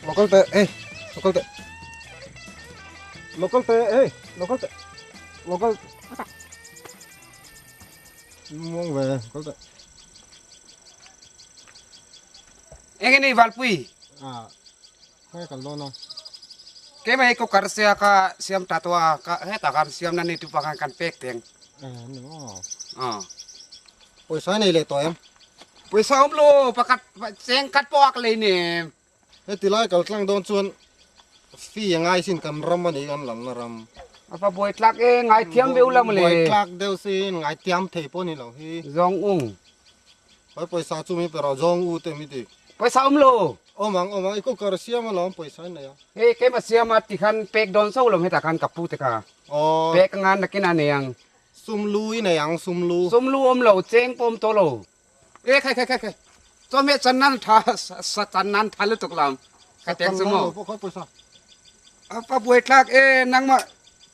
Lo kal teh hei lo kal teh lo kal teh hei lo kal teh lo kal muang ve lo kal teh. Enge ni Valpui? Ah khawnge kal dawn a? Keimah hi cooker sia ka siam ta tawh a ka hetah khan siam na ni tu pakhan kan pek teng. Eh ni maw? Ah. Pawisa nei leh tawh em? Pawisa awm lo pakhat cheng khat pawh a ka lei nem. Heti lai kal tlang dawn chuan fee a ngai sin kan ram a ni kan lamna ram. A fa buai tlak e ngai thiam ve ula mawle. Buai tlak deuh sin ngai tiam thei pawh ni lo hi. Zawng ung. Hoi pawisa chu mi pe rawh zawng u te mi ti. Pawisa awm lo. Awm ang awm ang i cooker siam alawm pawisa in nei a. Hei keimah siam a ti khan pek dawn so lawm hetah khan ka pu te kha. Aw. Pek anga nakin a nei ang. Sum lu i nei ang sum lu. Sum lu awm lo cheng pawh awm tawh lo. E khai khai khai khai chawhmeh chan nan tha sa chan nan tha lutuk lam ka tek chu maw pa buai tlak e nangmah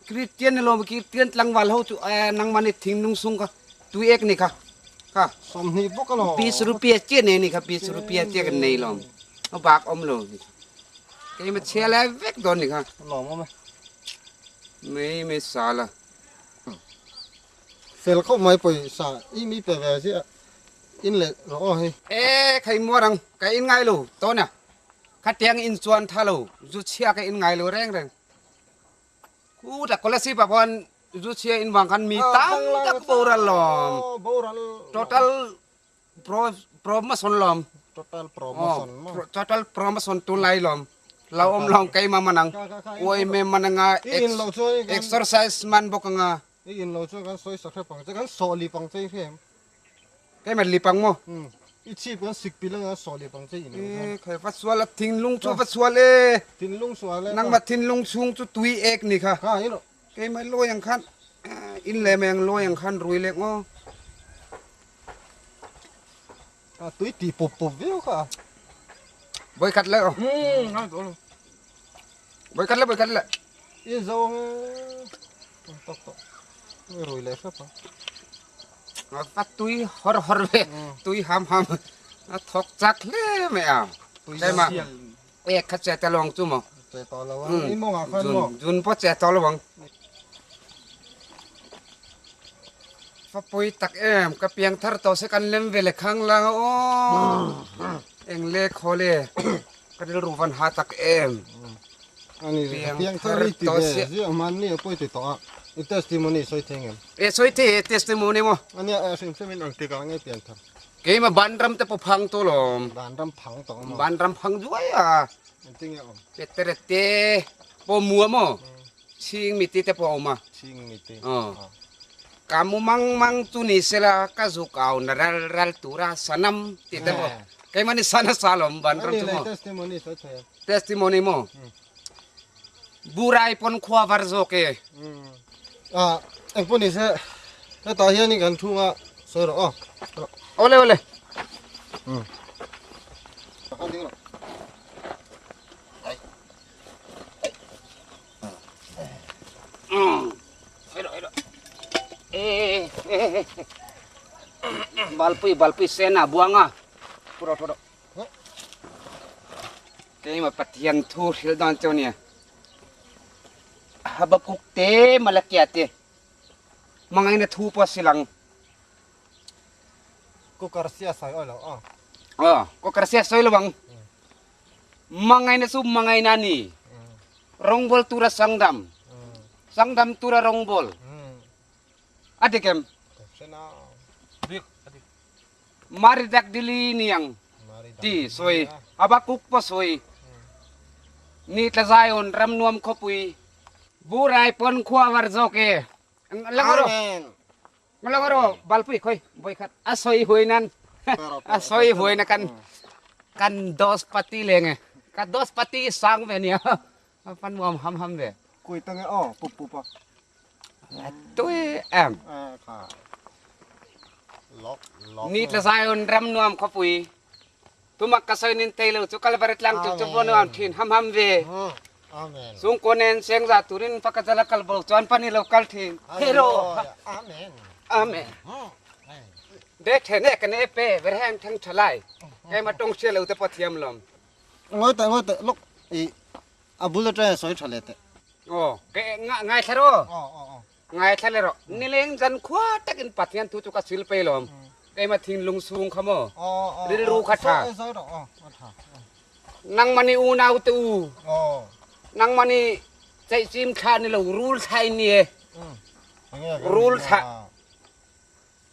Christian ni lom Christian tlangval ho chu e nangmah ni thing nung sung ka tui ek ni kha kha sawmhnih bawk alawm 20 rupiah che nei ni kha 20 rupiah che kan nei lom a bak awm lo keima chhia lai vek dawn ni kha lawm awm e mai mai sala Fel khawp mai pawisa i mi pe ve chiah in leh rawh aw hei. E khai muar ang ka in ngai lo tawn a khatiang in chuan tha lo zu chhia ka in ngai lo reng reng khu ta kolasib ah pawh zu chhia in vang khan mi tam tak boral lawm total pro promotion lawm total promotion total promotion tunlai lawm lo awm lawng keima manang uai me mananga exercise man bawk anga I in lo chuan kan sawi sak hrep ang che, kan sawh lip ang che i hria em? Keimah lip ang maw? Umm, i chhip kan sik pilh anga sawh lip ang che i in lo chuan. E khai va sual a, thinlung chu va sual e. Thinlung sual e. Nangmah thinlung chhung chu tui ek ni kha. Kha i rawh. Keimah lawi ang khan, in leh mai ang lawi ang khan rui leh ngaw. A tui ti pup pup viau kha a. Vawi khat leh aw. Vawi khat leh vawi khat leh. I zo ang e. Tum tawk tawh. I rui leh hrep ang. A tui hawr hawr ve. Tui ham ham. A thawk chak hle mai a. Keimah ek kha che ta lawng chu maw. Che tawh lo ang. I mawngah khan maw. Zun pawh che tawh lo ang. Fapui tak em ka piang thar tawh se kan lem ve leh khang lang a aw eng le khaw le ka rilru van ha tak em Ani piang thar i ti ve ziah hmanni a pawi ti tawh a i testimony sawi thei ngem e sawi thei e testimony maw ania a hrim hrim in ang tik ah nge piang thar keimah banram te pawh phang tawh lawm banram phang tawh maw banram phang duai a engtin nge awm peterete pawh mua maw Chhing miti te pawh a awm a. Chhing miti. Aw. Ka mu mang mang chu ni sela ka zuk au na ral ral tura sanam ti te pawh. Keimah ni sana sa lawm ban ram chu maw. Testimony sawi thei a. Testimony maw. Burai pawn khua var zawk e. Ah, eng pawh ni se hetah hian in kan thunga sawi rawh aw. Awle awle. Balpui balpui sena buanga puro puro keima Pathian thu hril dawn chu nia Habakuk te Malakia te mangaina thu pawh silang Cooker sia sawi awi lo a aw cooker sia sawi lo ang Mangaina chu mangaina ni. Rawngbawl tura sangdam. Sangdam tura rawngbawl. A dik em? Mari dak dili niang ti sawi. Habakuk pawh sawi. Ni tla Zion ram nuam khawpui. Burai pawn khua var zawk e. Langaro. Langaro balpui khoi voikhat a sawi huai nan a sawi huai na kan kan dos pati le nge ka dos pati sang ve nia pan muam ham ham ve kui tang e o pup pup a tui em kha lok lok ni tla Zion ram nuam khawpui tumak ka sawi nin thei lo chu kalvari tlang chu chu nuam thin ham ham ve Amen. Chung konen seng za turin pakajala kalbo chuan pani lo kal thin. Hero. Amen. Amen. De thene kane pe verhem thang thalai. Ke ma tong sia lo te pathiam lom. Ngawi teh ngawi teh lawk i a bul atanga sawi tha leh teh. Aw ke ngaithla rawh. Ngaithla leh rawh. Nileng zan khua takin Pathian thu chu ka sil pei lawm. Keimah thinlung sung kha maw rilru kha tha. Nangmahni unau te u nangmahni ceihcim thla ni lo rul thla in ni e. Rul thla.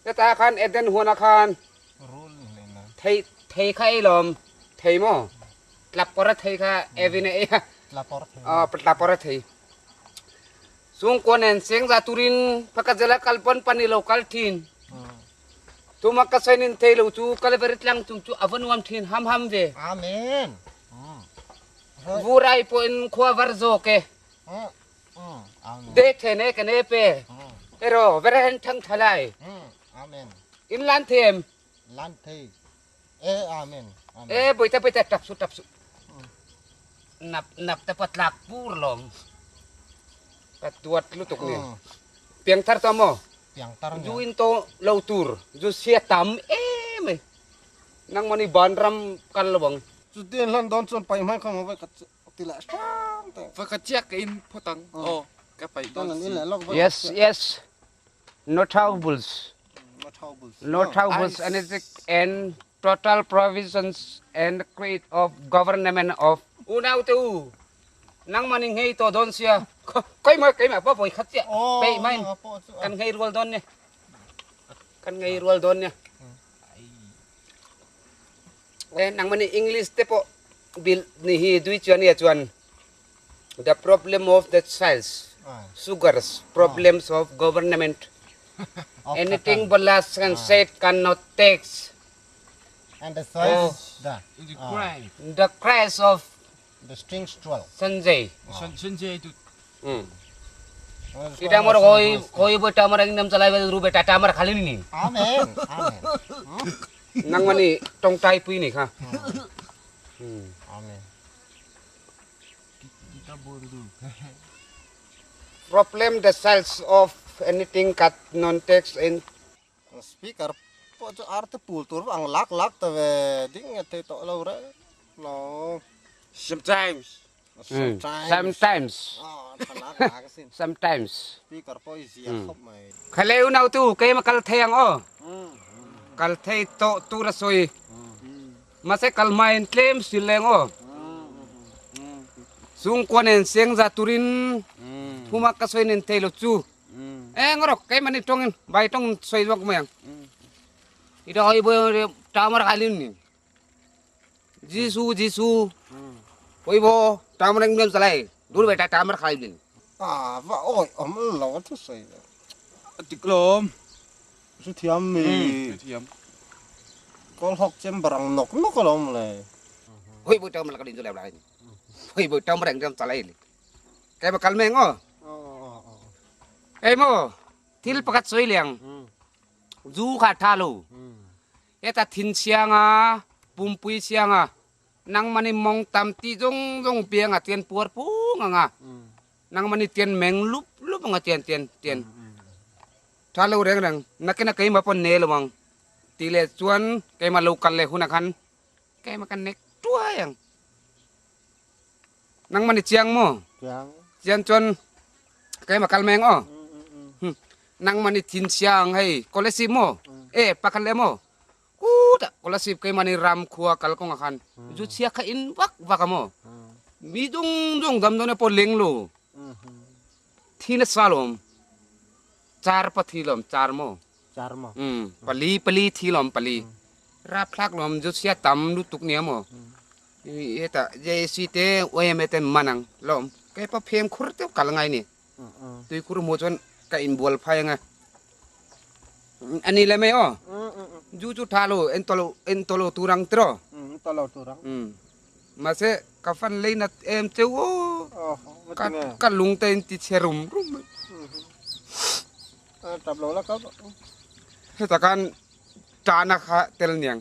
Chutah khan Eden huanah khan thei thei kha ei lawm thei maw tlapawr a thei kha Evin a ei a tlapawr a thei chhungkua nen chengza turin pakhat zela kal pawn pan i lo kal thin tuma ka sawi nin thei lo chu Kalvari tlang chung chu a va nuam thin ham ham ve Amen Vurai pawhin khua var zawk e De the ne ka ne pe. Ero veren thang thalai. Amen. In lan them. Lan thei. E amen. Amen. E boita boita tap su tap su. Nap nap te patlak pur lom. Ka tuat lutuk ni. Piang thar to mo. Piang tar Ju in to lo tur. Ju sia tam e mai. Nang mani ban ram kal lawang. Chu tin hlan don chuan pai hmai khang vai khat ti leh hram te. Va ka chiak ka in phawt ang. Aw, ka paih dawn si. Yes, yes. Notables. Notables and total provisions and create of government of unau te u nangmah nih ngei to dawn sia keimah keimah pa voi khat chiah peih mai kan ngei rual dawn nia kan ngei rual dawn nia e nangmah nih English te pawh bil ni hi dui chuan nia chuan the problem of the childs sugars problems of government anything balas and said cannot takes and the size the the cry the crash of the strings 12 Sanjay Sanjay tu এটা আমার ওই ওই বইটা আমার একদম চালাই রুবে টাটা আমার খালি নি amen amen nang mani tong tai pui ni kha amen problem the size of anything cut non tax in speaker pawh chu ar te pul tur ang lak lak ta ve ding nge thei tawh lo reng lo sometimes sometimes tha lak lak asin sometimes speaker pawh i zia khawp mai khaleu nau tu keima kal thei ang aw kal thei tawh tur a sawi mahse kal hmain tlem sil leng aw chhungkua nen sengza turin thuma ka sawi nen thei lo chu eng rawk keimahni tawngin vai tawng sawi zawk mai ang ita hoi boi tamar khalin ni jisu jisu hoi bo tamar engem chalai dur beta tamar khalin a va oi awm lo a thu sawi ve tik lawm chu thiam mi thiam kawl hawk chamber ang nawk nawk alawm le hoi bo tamar khalin chalai lai hoi bo tamar engem chalai keima kal meng aw emaw thil pakhat sawi liang zu kha tha lo heta thin sianga pumpui sianga nangmani mawng tam tih zawng zawng pianga tian puar pung anga nangmani tian meng lup lup anga tian tian tian tha lo reng reng nakina keimah pawh ne lo ang tih leh chuan keimah lo kal leh hunah khan keimah kan nek tuai ang nangmani chiang maw chian chuan keimah kal mai ang aw nangmani thin chhia ang hei scholarship maw e pakhat leh maw kutah scholarship keimahni ram khua kal kawngah khan zu chhia kha in vak vak a maw mi dung dung damdawi pawh leng lo thi nasa lawm char pawh thi lawm char maw pali pali thi lawm pali rapthlak lawm zu chhia tam lutuk nia maw hetah JAC te YMA te man ang lawm keipawh phem khur deuh kal ngai ni. Tuikhur hmuh chuan ka inbual phai anga a ni le mai aw zu chu tha lo en tawh lo en tawh lo tur ang tiraw mahse ka fan lei nat em cheu aw ka lung te in ti chhe rum rum mai hetah khan tana kha tel niang.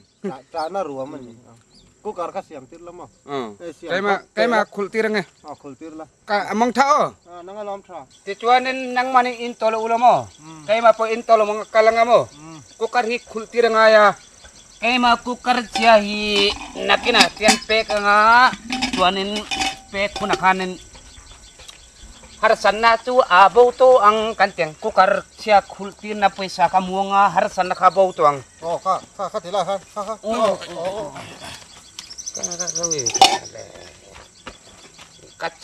Tana ruam a ni. Cooker kha siam tir la maw? Keima keima khulh tir ange. Aw khulh tir la. Ka amang tha aw. Nang alawm tha. Tichuanin nangmahni in tawh lo u la maw? Keima pawh in tawh lo mang a kal anga maw? Cooker hi khulh tir angai a. Keimah cooker chhia hi nakinah tian pek anga chuanin pek hunah khanin harsatna chu a bo tawh ang kan ti ang cooker chhia khulh tirna pawisa kha muang a harsatna kha a bo tawh ang. Aw kha kha kha ti lai khan kha kha aw aw.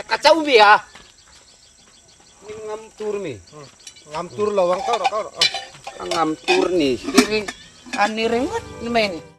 Ka chauh mi a. Min ngam tur mi. Ngam tur lo ang kau rawh kau rawh. Ka ngam tur ni hi a ni ringawt mai a ni.